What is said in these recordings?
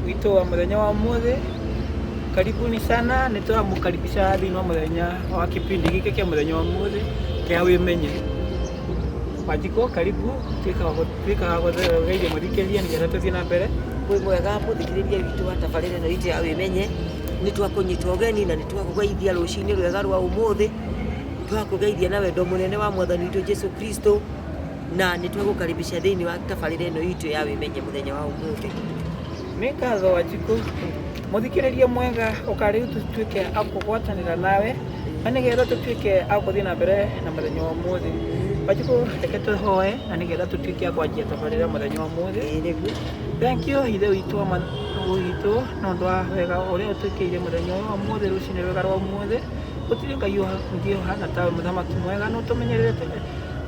Witũ wa mũthenya wa ũmũthĩ. Karibuni sana, nĩ tũramũkaribisha thĩinĩ wa mũthenya wa kipindi gĩkĩ kĩa mũthenya wa ũmũthĩ kĩa Wĩmenye. Wanjikũ, karibu, tuĩka wa gũtheria mũthikĩrĩria nĩgetha tũthiĩ na mbere. Wĩ mwega mũthikĩrĩria witũ wa tabarĩra ĩno itũ ya Wĩmenye, nĩ twakũnyita ũgeni na nĩ twakũgeithia rũcinĩ rwega rwa ũmũthĩ, twakũgeithia na wendo mũnene wa mwathani witũ Jesu Kristo, na nĩ twagũkaribisha thĩinĩ wa tabarĩra ĩno itũ ya Wĩmenye mũthenya wa ũmũthĩ. Nĩ ngatho Wanjikũ, mũthikĩrĩria mwega, ũka rĩu tũtuĩke a kũgwatanĩra nawe na nĩgetha tũtuĩke a gũthiĩ na mbere na mũthenya wa ũmũthĩ. Wanjikũ, reke tũhoe na nĩgetha tũtuĩke a kwanjia tabarĩra mũthenya wa ũmũthĩ. Ĩĩ nĩguo. Thank you Ithe witũ wa witũ nĩ ũndũ wa wega ũrĩa ũtwĩkĩire mũthenya ũyũ wa ũmũthĩ, rũcinĩ rwega rwa ũmũthĩ. Gũtirĩ Ngai ũngĩ ũhana tawe, mũthamaki mwega, nĩ ũtũmenyererete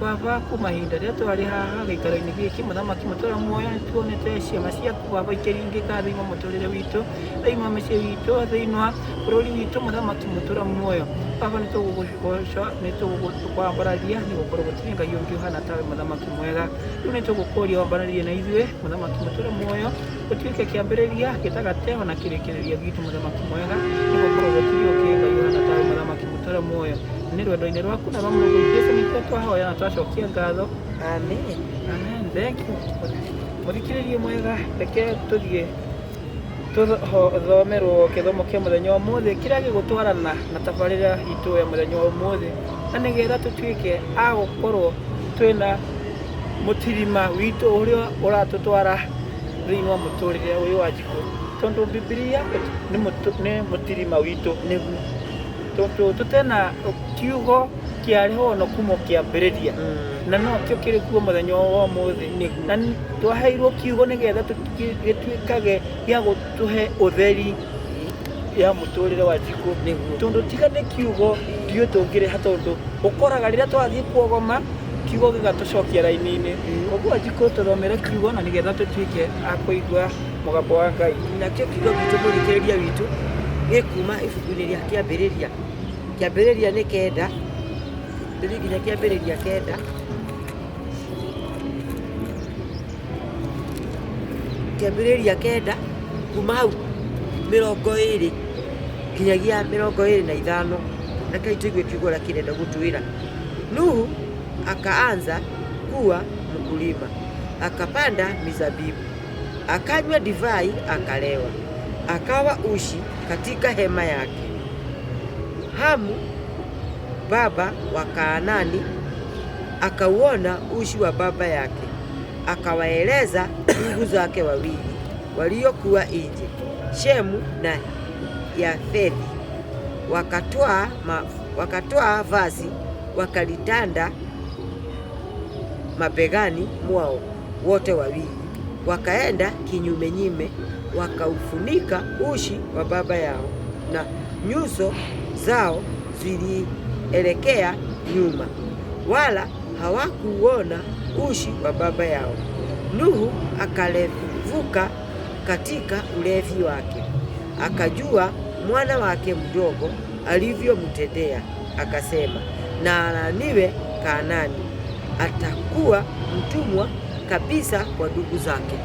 Baba kuma ihinda rĩrĩa twarĩ haha gĩikaro-inĩ gĩkĩ, mũthamaki mũtũra muoyo, nĩ tuonete ciama ciaku Baba ikĩringĩka thĩinĩ wa mũtũrĩre witũ, thĩinĩ wa mĩciĩ itũ, thĩinĩ wa bũrũri witũ, mũthamaki mũtũra muoyo. Baba nĩ tũgũgũgoca, nĩ tũgũkwambararia nĩ gũkorwo gũtirĩ Ngai ũngĩ ũhana tawe, mũthamaki mwega. Rĩu nĩ tũgũkũria wambarĩrie na ithuĩ, mũthamaki mũtũra muoyo, ũtuĩke kĩambĩrĩria, gĩtagatĩ ona kĩrĩkĩrĩria gitũ, mũthamaki mwega, nĩ gũkorwo gũtirĩ ũngĩ Ngai ũhana tawe, mũthamaki mũtũra muoyo. Nĩ rwendo-inĩ rwaku na rwa Mũrũguo Jesu nĩkĩo twahoya na twacokia ngatho. Amen. Amen. Thank you. Mũthikĩrĩria mwega, reke tũthiĩ tũthomerwo gĩthomo kĩa mũthenya wa ũmũthĩ kĩrĩa gĩgũtwarana na tabarĩra itũ ya mũthenya wa ũmũthĩ, na nĩgetha tũtuĩke a gũkorwo twĩna mũtirima witũ ũrĩa ũratũtwara thĩinĩ wa mũtũrĩre ũyũ wa njikũ, tondũ Bibilia nĩ mũtirima witũ. Nĩguo. Tondũ tũtena kiugo kĩarĩ ho no kuma kĩambĩrĩria, na no kĩo kĩrĩ kuo mũthenya wa ũmũthĩ. Nĩguo. Na twaheirwo kiugo nĩgetha gĩtuĩkage gĩa gũtũhe ũtheri ya mũtũrĩre wa njikũ. Nĩguo. Tondũ tiga nĩ kiugo ndiũĩ tũngĩrĩha, tondũ ũkoraga rĩrĩa twathiĩ kuogoma kiugo gĩgatũcokia raini-inĩ. Koguo Wanjikũ, tũthomere kiugo na nĩgetha tũtuĩke a kũigua mũgambo wa Ngai. Nakĩo kiugo gitũ mũthikĩrĩria witũ gĩkuma ibuku-inĩ rĩa Kĩambĩrĩria. Kĩambĩrĩria nĩ 9, tũthiĩ nginya Kĩambĩrĩria 9. Kĩambĩrĩria 9 kuma hau 20 nginyagia 25. Rekei tũigue kiugo ũrĩa kĩrenda gũtwĩra. Nuhu akaanza kuwa mkulima, akapanda mizabibu, akanywa divai akalewa, akawa uchi katika hema yake. Hamu baba wa Kaanani akauona uchi wa baba yake, akawaeleza ndugu zake wawili waliokuwa nje, Shemu na Yafethi. Wakatwaa vazi wakalitanda mabegani mwao wote wawili, wakaenda kinyumenyume, wakaufunika uchi wa baba yao, na nyuso zao zilielekea nyuma, wala hawakuona uchi wa baba yao. Nuhu akalevuka katika ulevi wake, akajua mwana wake mdogo alivyomtendea, akasema, na alaaniwe Kaanani, atakuwa mtumwa kabisa kwa ndugu zake.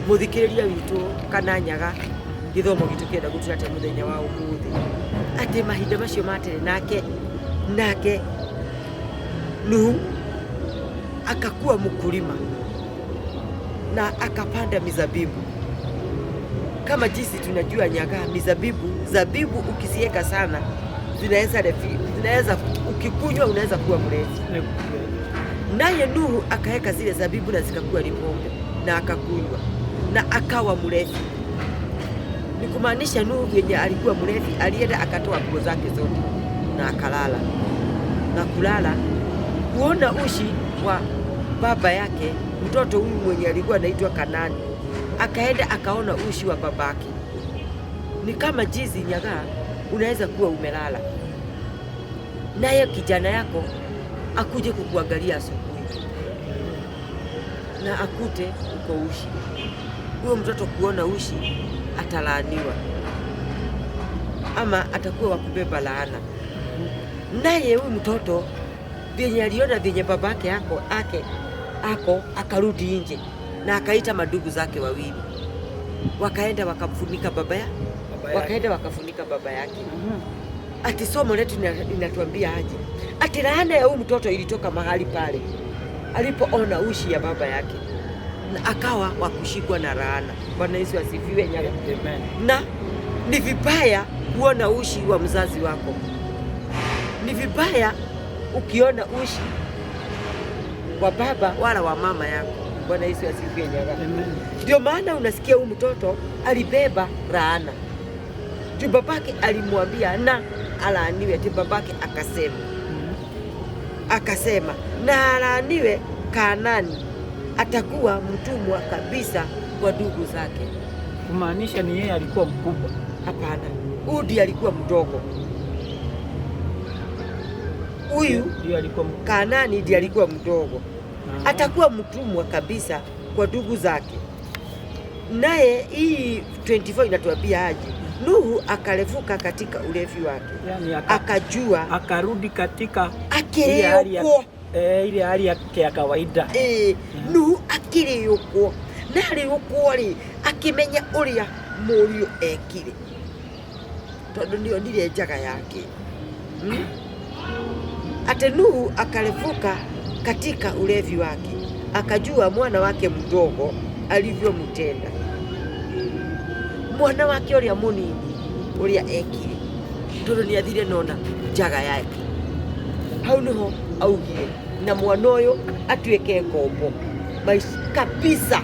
Muthikiriria witũ kana nyaga, gĩthomo gitũ kĩenda gũtwĩra atĩa mũthenya wa ũmũthĩ? Atĩ mahinda macio ma tene, nake Nuhu akakuwa mkulima na akapanda mizabibu. Kama jinsi tunajua nyaga, mizabibu, zabibu ukizieka sana zinaweza, ukikunywa unaweza kuwa mlevi. Naye Nuhu akaweka zile zabibu na zikakuwa ni pombe na akakunywa na akawa mlevi. Ni kumaanisha Nuhu mwenye alikuwa mlevi alienda akatoa nguo zake zote na akalala. Na kulala kuona uchi wa baba yake, mtoto huyu mwenye alikuwa anaitwa Kanani, akaenda akaona uchi wa babake. Ni kama jinsi nyaga unaweza kuwa umelala naye kijana yako akuje kukuangalia asubuhi na akute uko uchi. Huyo mtoto kuona uchi atalaaniwa ama atakuwa wa kubeba laana. Naye huyu mtoto vyenye aliona vyenye babake ako ake ako akarudi nje. Na akaita madugu zake wawili, wakaenda wakamfunika baba ya Baba yake. Wakaenda wakafunika baba yake. Ati somo letu inatuambia aje? Ati laana ya huyu mtoto ilitoka mahali pale alipoona ushi ya baba yake, na akawa wa kushikwa na laana. Bwana Yesu asifiwe, Nyaga. Amen. Na ni vibaya kuona ushi wa mzazi wako, ni vibaya ukiona ushi wa baba wala wa mama yako. Bwana Yesu asifiwe, Nyaga. Amen. Ndio maana unasikia huyu mtoto alibeba laana juu babake alimwambia na alaaniwe, ati babake akasema, akasema na alaaniwe Kaanani, atakuwa mtumwa kabisa kwa ndugu zake. Kumaanisha ni yeye alikuwa mkubwa. Hapana, huyu ndiye alikuwa mdogo, huyu Ndiye alikuwa mkubwa. Kaanani ndiye alikuwa mdogo. Atakuwa mtumwa kabisa kwa ndugu zake. Naye hii 24 inatuambia aje? Nuhu akarefuka katika urefi wake, Yani akajua akarudi katika ile hali ya, akĩrĩũkwo. Ile hali yake ya kawaida. Ĩĩ, Nuhu akĩrĩũkwo, na arĩũkwo rĩ, akĩmenya ũrĩa mũriũ ekire, tondũ nĩonire njaga yake. Ate Nuhu akarefuka katika ulevi wake, akajua mwana wake mdogo alivyomtenda, mwana wake ũrĩa mũnini ũrĩa ekire, tondũ nĩathire nona njaga yake. Hau nĩho augire na mwana ũyũ atuĩke ngombo maica kabisa.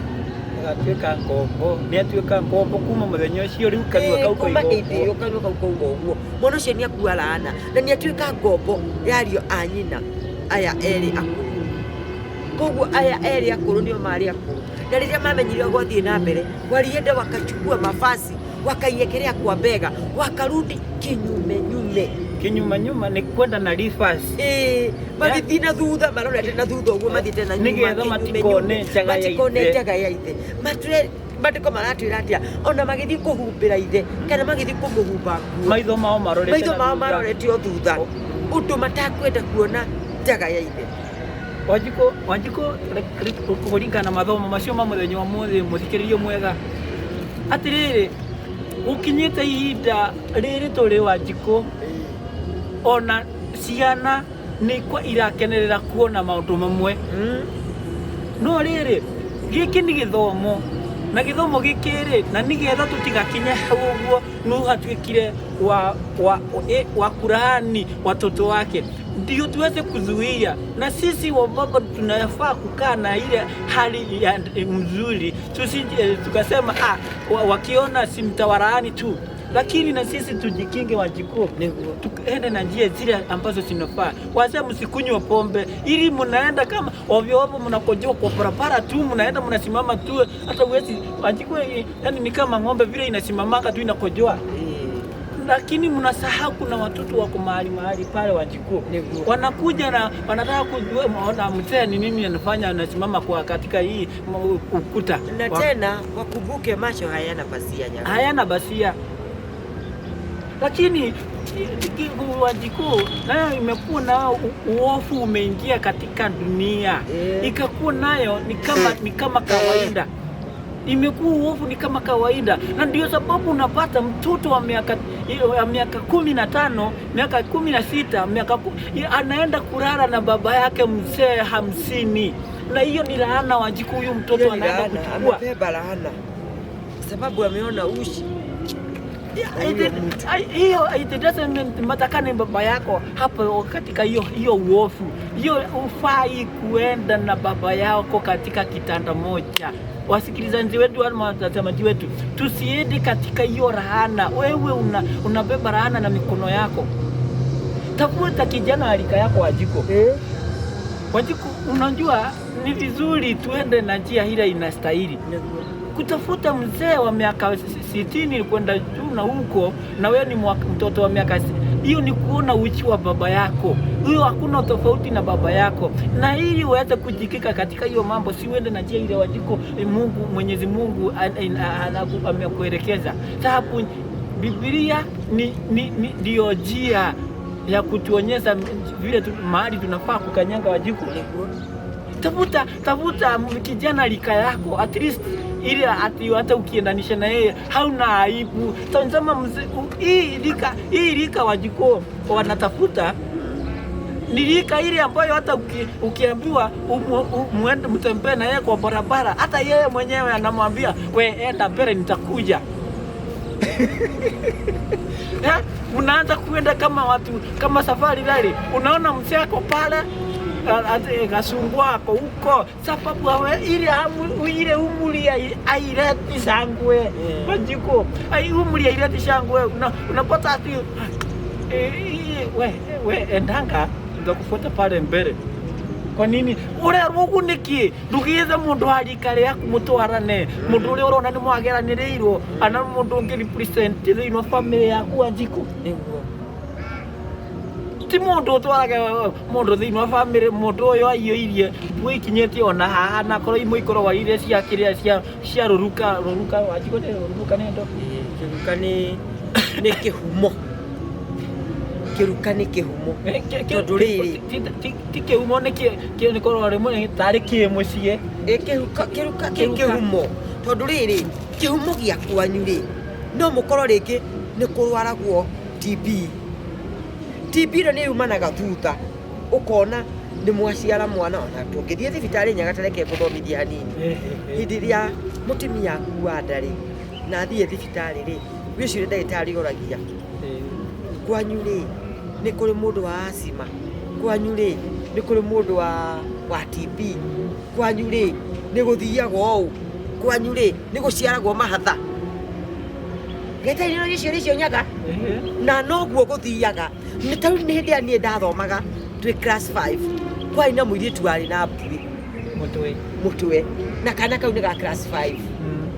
Agatuĩka ngombo, nĩ atuĩka ngombo kuma mũthenya ũcio rĩu kanua kau kuma koiga hĩndĩ ĩyo ũguo. Kanua kau kauga ũguo, mwana ũcio nĩ akua laana na nĩ atuĩka ngombo ya ariũ a nyina aya erĩ akũrũ. Koguo aya erĩ akũrũ nĩo marĩ akũrũ, na rĩrĩa mamenyire gwathiĩ na mbere, walienda wakachukua mavazi wakaiekelea kwa bega, wakarudi kinyume nyume. Kinyuma nyuma ni kwenda na reverse. Ĩĩ, magĩthiĩ na thutha, marorete na thutha ũguo, mathiĩte na nyuma Nĩgetha kinyume matikone nyume. njaga ya Matikone ithe. njaga ya ithe. Matwĩre mandĩko maratwĩra atĩa? Ona magĩthiĩ kũhumbĩra ithe kana magĩthiĩ kũmũhumba nguo, maitho mao marorete maitho na mao thutha. marorete o thutha, ũndũ matakwenda kuona njaga ya ithe. Wanjikũ, Wanjikũ, kũringana na mathomo macio ma mũthenya wa mũthĩ, mũthikĩrĩrio mwega, atĩrĩrĩ, gũkinyĩte ihinda rĩrĩ tũrĩ, Wanjikũ, ona ciana nĩ kwa irakenerera kuona maũndũ mamwe. No rĩrĩ, gĩkĩ nĩ gĩthomo, na gĩthomo gĩkĩ rĩ, na nĩgetha tũtigakinye hau ũguo Nuhu atuĩkire wa kulaani watoto wake, ndio tuweze kuzuia. Na sisi wababa tunafaa kukaa na ile hali ya mzuri, tusije tukasema wakiona si mtawalaani tu, lakini na sisi tujikinge, Wanjikũ, Nĩguo. Tuende na njia zile ambazo zinafaa. Wazee, msikunywe pombe ili mnaenda kama ovyo ovyo, mnakojoa kwa barabara tu, mnaenda mnasimama tu, hata uwezi, Wanjikũ, yani ni kama ng'ombe vile inasimamanga tu inakojoa, lakini mnasahau kuna watoto wako mahali mahali pale, Wanjikũ, Nĩguo. Wanakuja na wanataka kujua ona mzee ni nini anafanya, anasimama kwa katika hii ukuta. Na tena wakumbuke macho hayana pazia, Nyaga. Hayana basia, lakini Wanjikũ nayo imekuwa nao uofu umeingia katika dunia, ikakuwa nayo ni kama kawaida, imekuwa uovu ni kama kawaida, na ndio sababu unapata mtoto wa miaka 15, miaka 16, anaenda kulala na baba yake mzee 50, na hiyo ni laana, Wanjikũ, huyu mtoto Hiyo ni anaenda laana, kuchukua. Amebeba laana sababu ameona ushi huyo mtu. Hiyo it doesn't matter kama ni baba yako hapo katika hiyo hiyo uovu hiyo, ufai kuenda na baba yako katika kitanda moja. Wasikilizaji wetu ama watazamaji wetu, tusiende katika hiyo laana. Wewe unabeba laana na mikono yako. Tafuta kijana wa rika yako, Wanjikũ. Wanjikũ, unajua ni vizuri tuende na njia ile inastahili. Nĩguo. Kutafuta mzee wa miaka 60 kwenda juu na huko, na wewe ni mtoto wa miaka hiyo, ni kuona uchi wa baba yako. Huyo hakuna tofauti na baba yako, na ili uweze kujikika katika hiyo mambo, si uende na njia ile, Wanjikũ, Mungu Mwenyezi Mungu amekuelekeza, sababu Biblia ni ndio njia ya kutuonyesha vile mahali tunafaa kukanyanga, Wanjikũ. Nĩguo. Tafuta tafuta kijana rika yako at least ili ati hata ukiendanisha na yeye hauna aibu. Tazama mzee, hii rika Wanjikũ wanatafuta ni rika ile ambayo hata ukiambiwa muende mtembee na yeye kwa barabara, hata yeye mwenyewe anamwambia, "We enda mbele, nitakuja." Eh, unaanza kuenda kama watu kama safari rally, unaona mzee ako pale, gacungwa ako huko, sababu awe ile ile umuri aireti shangwe. Wanjikũ, ai umuri aireti shangwe, unapata ati we endanga, ndakufuata pale mbele. Kwa nini urerwo ũguo nĩkĩ? Ndũgĩethe mũndũ wa rika rĩaku mũtwarane, mũndũ ũrĩa ũrona nĩ mwageranĩrĩirwo ana mũndũ ũngĩ represent thĩinĩ wa family yaku, Wanjikũ. Nĩguo. Ti mũndũ ũtwaraga mũndũ thĩinĩ wa family, mũndũ ũyũ aiyũirie nguo ikinyĩtie ona haha na korwo imwe ikoragwo iria cia kĩrĩa cia rũruka rũruka. Wanjikũ, nĩ rũruka nĩ ndo? Ĩĩ, kĩruka nĩ kĩhumo, kĩruka nĩ kĩhumo. Tondũ rĩrĩ- Ti kĩhumo, nĩ nĩ korwo rĩmwe nĩ tarĩ kĩmũciĩ. Ĩ, kĩruka kĩruka kĩ Kĩruka. Kĩhumo, tondũ rĩrĩ kĩhumo gĩa kwanyu rĩ, no mũkorwo rĩngĩ nĩ kũrwaragwo TB. TB ĩno nĩ yumanaga thutha, ũkona nĩ mwaciara mwana. Ona tũngĩthiĩ thibitarĩ Nyagatare, reke ngũthomithie hanini. Hĩndĩ ĩrĩa mũtumia akua nda rĩ, na athiĩ thibitarĩ rĩ, wĩcirie ndagĩtarĩ oragia, "Kwanyu rĩ, nĩ kũrĩ mũndũ wa asthma? Kwanyu rĩ, nĩ kũrĩ mũndũ wa TB? Kwanyu rĩ, nĩ gũthiagwo ũũ? Kwanyu rĩ, nĩ gũciaragwo mahatha?" Ndagĩtarĩ nĩ icio icio nyaga na noguo gũthiaga. Nĩ tarĩu nĩ hĩndĩ ĩrĩa niĩ ndathomaga twĩ class 5, kwarĩ na mũirĩtu warĩ na mbuĩ mũtwe. Mũtwe, na kana kau nĩ ga class 5,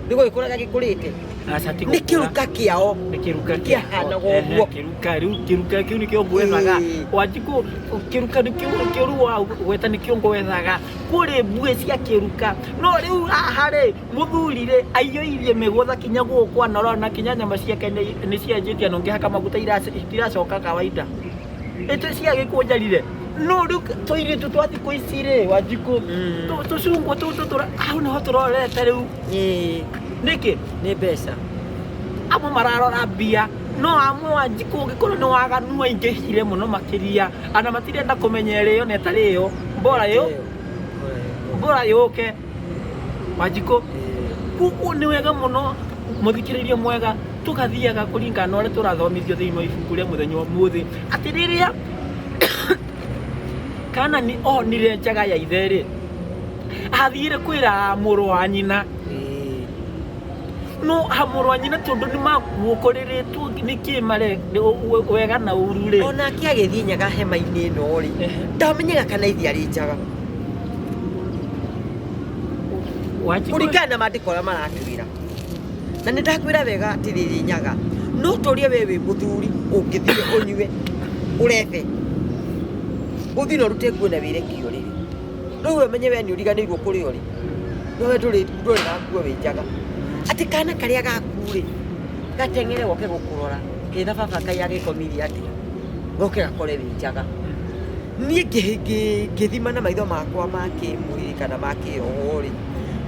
nĩ gũgĩkũra gagĩkũrĩte. Aca, ti Nĩ gũkũra. Kĩruka kĩao Nĩ kĩruka. kĩahanaga ũguo. Kĩruka rĩu, kĩruka kĩu nĩkĩo ngwethaga. Wanjikũ, kĩruka nĩkĩo kĩo rĩu wagweta nĩkĩo ngwethaga kũrĩ mbuĩ cia kĩruka. No rĩu haha rĩ, mũthuri rĩ aiyũirie mĩgũtha kinya gũkũ anorona kinya nyama ciake nĩ cianjĩtie na ũngĩhaka maguta itiracoka kawaida ĩtĩ ciagĩkũnjarire. No rĩu tũirĩtu twa thikũ ici rĩ, Wanjikũ, tũcungwa tũtũ hau nĩho tũrorete rĩu. Nĩkĩ? Nĩ mbeca. Amwe mararora mbia, no amwe, Wanjikũ, ũngĩkorwo nĩ waganu aingĩhire mũno makĩria ana matirenda kũmenya ĩrĩo na ĩtarĩ ĩyo mbora yo mbora yũke, Wanjikũ. Koguo nĩ wega mũno, mũthikĩrĩria mwega, tũgathiaga kũringana na ũrĩa tũrathomithio thĩinĩ wa ibuku rĩa mũthenya wa ũmũthĩ, atĩ rĩrĩa Kanani onire njaga ya ithe rĩ, athire kwĩra mũrũ wa nyina. No ha mũrũ wa nyina, tondũ nĩ maguũkũrĩrĩtwo nĩ kĩ mare wega na ũru rĩ. Onake agĩthiĩ nyaga hema-inĩ ĩno rĩ, ndamenyaga kana ithe arĩ njaga. Wanjikũ- Kũringana na maandĩko ũrĩa maratwĩra, na nĩ ndakwĩra wega atĩrĩrĩ nyaga, no tũrie we wĩ mũthuri ũngĩthiĩ ũnyue ũrebe, ũthiĩ na ũrute nguo na wĩre kĩo rĩrĩ, rĩu we ũmenye we nĩ ũriganĩirwo kũrĩa ũrĩ, no we ndũrĩ na nguo, wĩ njaga, atĩ kana karĩa gaku rĩ gateng'ere goke gũkũrora kĩna baba kaĩ agĩkomirie atĩa, goke gakore wĩ njaga. Niĩ ngĩthima na maitho makwa ma kĩmwĩrĩ kana ma kĩroho rĩ,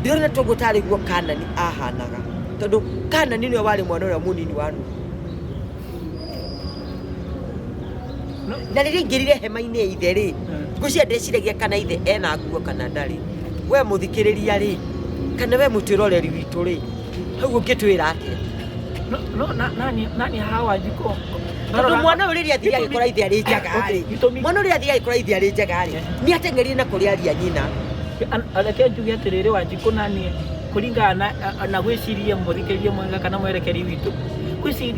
ndĩrona toguo tarĩ guo Kanani ahanaga, tondũ Kanani nĩwe warĩ mwana ũrĩa mũnini wa Nuhu. Na rĩrĩa aingĩrire hema-inĩ ya ithe rĩ, ngwĩciria ndeciragia kana ithe ena nguo kana ndarĩ. We mũthikĩrĩria rĩ, kana we mũtwĩroreri witũ rĩ, hau ũngĩtwĩra atĩa? No nani haha, Wanjikũ? Tondũ mwana ũyũ rĩrĩa athire agĩkora ithe arĩ njaga rĩ, mwana ũrĩa athire agĩkora ithe arĩ njaga rĩ, nĩ ateng'erire na kũrĩ aria nyina. Reke njuge atĩrĩrĩ, Wanjikũ, nani kũringana na gwĩciria mũthikĩrĩria mwega kana mwerekeri witũ,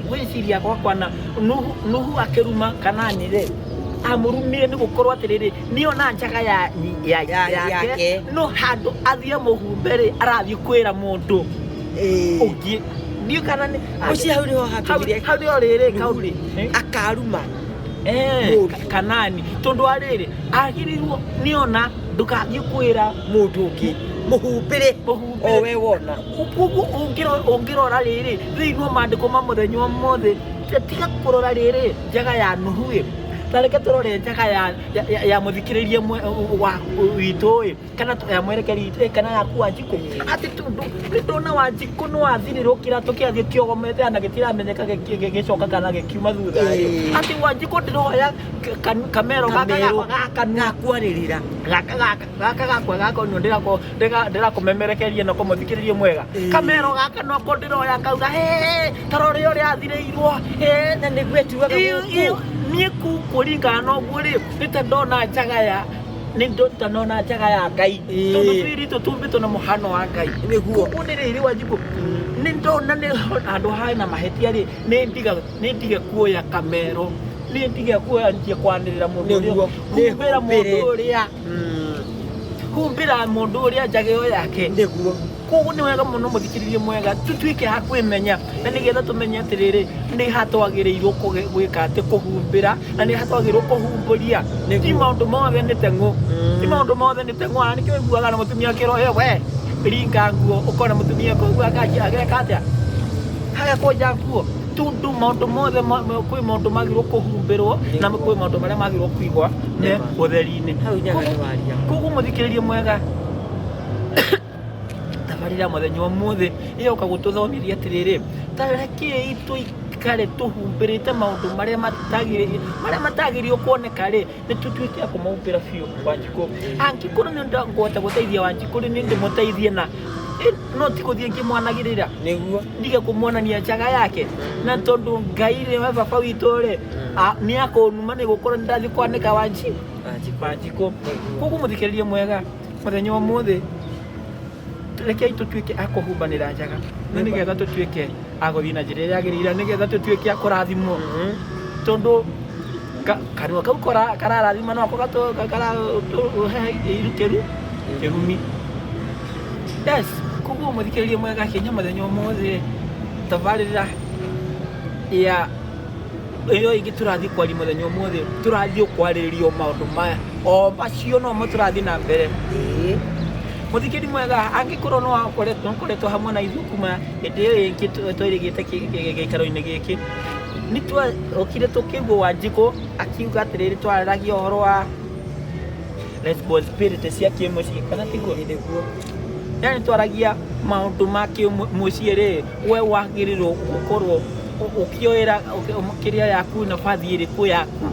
gwĩciria gwakwa na Nuhu akĩruma Kanani rĩ, amũrumire nĩ gũkorwo atĩrĩrĩ, nĩona njaga ya yake. Yake. No handũ athiĩ mũhumbe rĩ, arathiĩ kwĩra mũndũ ũngĩ. Ndiũ kana nĩ Ũcio hau nĩho hatũmire hau nĩho rĩrĩ Nuhu rĩ akaruma mũriũ. Kanani, tondũ wa rĩrĩ, agĩrĩirwo nĩona ndũgathiĩ kwĩra mũndũ ũngĩ, mũhumbĩre. Mũhumbĩre. O we wona. Koguo ũngĩrora rĩrĩ thĩinĩ wa maandĩko ma mũthenya ũmũthĩ, tiga kũrora rĩrĩ njaga ya Nuhu ĩ. Ta reke tũrore njaga ya mũthikĩrĩria wa witũ ĩ, kana ya mwerekeri witũ ĩ, kana yaku Wanjikũ, atĩ tondũ nĩ ndona Wanjikũ no athirĩrwo kĩratũ kĩrathiĩ kĩogomete na gĩtiramenyeka gĩgĩcoka kana gĩkiuma thutha ĩ. Atĩ Wanjikũ ndĩroya kamero gaka Kamero. gakwa gaka gakwarĩrĩra. Gaka gakwa gaka no ndĩrakũmemerekeria na kũmũthikĩrĩria mwega. Kamero gaka noko ndĩroya ngauga, "Hĩ, ta rora ũrĩa athirĩirwo." Hĩ, na nĩguo etuaga gũkũ. Niĩ kũringana na ũguo rĩ, nĩ ta ndona njaga ya nĩ ta ndona njaga ya Ngai, tondũ twĩrĩtwo tũmbĩtwo na mũhano wa Ngai. Nĩguo. Koguo nĩ rĩrĩ, Wanjikũ, nĩ ndona nĩ handũ hena mahĩtia rĩ, nĩ ndige kuoya kamero, nĩ ndige kuoya njie kwanĩrĩra mũndũ ũrĩa. Nĩguo. Humbĩra mũndũ Nĩhumbĩre. ũrĩa, humbĩra mũndũ ũrĩa njaga ĩyo yake. Nĩguo. Koguo nĩ wega mũno, mũthikĩrĩrie mwega, tũtuĩke ha kwĩmenya na nĩgetha tũmenye atĩrĩrĩ, nĩ ha twagĩrĩirwo gwĩka atĩ kũhumbĩra na nĩ ha twagĩrĩirwo kũhumbũria. Ti maũndũ mothe nĩ teng'ũ, ti maũndũ mothe nĩ teng'ũ. Ona nĩkĩo ũiguaga na mũtumia akĩrwo, "Ĩ, we ringa nguo," ũkona mũtumia kũu ageka atĩa, agakũnja nguo, tondũ maũndũ mothe kwĩ maũndũ magĩrĩirwo kũhumbĩrwo na kwĩ maũndũ marĩa magĩrĩirwo kũigwa me ũtheri-inĩ. Hau nyaga nĩ waria. Koguo mũthikĩrĩrie mwega, tabarĩra mũthenya ũmũthĩ ĩyoka gũtũthomithia atĩrĩrĩ, ta rekei tũikare tũhumbĩrĩte maũndũ marĩa matagĩrĩire, marĩa matagĩrĩirwo kuoneka rĩ, nĩ tũtuĩke a kũmahumbĩra biũ. Wanjikũ, angĩkorwo nĩ ngũhota gũteithia Wanjikũ rĩ, nĩ ndĩmũteithie na no ti gũthiĩ ngĩmwanagĩrĩra. Nĩguo. Ndige kũmuonania njaga yake, na tondũ Ngai rĩ, we baba witũ rĩ, nĩ akũnuma nĩ gũkorwo nĩ ndathiĩ kwanĩka Wanjikũ. Wanjikũ. Wanjikũ. Koguo mũthikĩrĩrie mwega, mũthenya wa ũmũthĩ rekei tũtuĩke a kũhumbanĩra njaga na nĩgetha tũtuĩke a gũthiĩ na njĩra ĩrĩa yagĩrĩire, nĩgetha tũtuĩke a kũrathimwo, tondũ kanua kau kararathima nako karatũhe kĩru kĩrumi. Yes, koguo mũthikĩrĩrie mwega, kinya mũthenya ũmũthĩ, tabarĩra ya ĩyo ĩngĩ tũrathiĩ kwaria mũthenya ũmũthĩ, tũrathiĩ kwarĩrĩria maũndũ maya o macio nomo tũrathiĩ na mbere. Mũthikĩri mwega, angĩkorwo no wakoretwo hamwe na ithuĩ kuma hĩndĩ ĩyo ĩngĩ twĩrĩgĩte gĩikaro-inĩ gĩkĩ, nĩ twaokire tũkĩigua Wanjikũ akiuga atĩrĩrĩ, twararagia ũhoro wa responsibility cia kĩmũciĩ, kana tiguo? Nĩguo. Yani twaragia maũndũ ma kĩmũciĩ rĩ, we wagĩrĩirwo gũkorwo ũkĩoera kĩrĩa yaku, nabathi ĩrĩkũ yaku.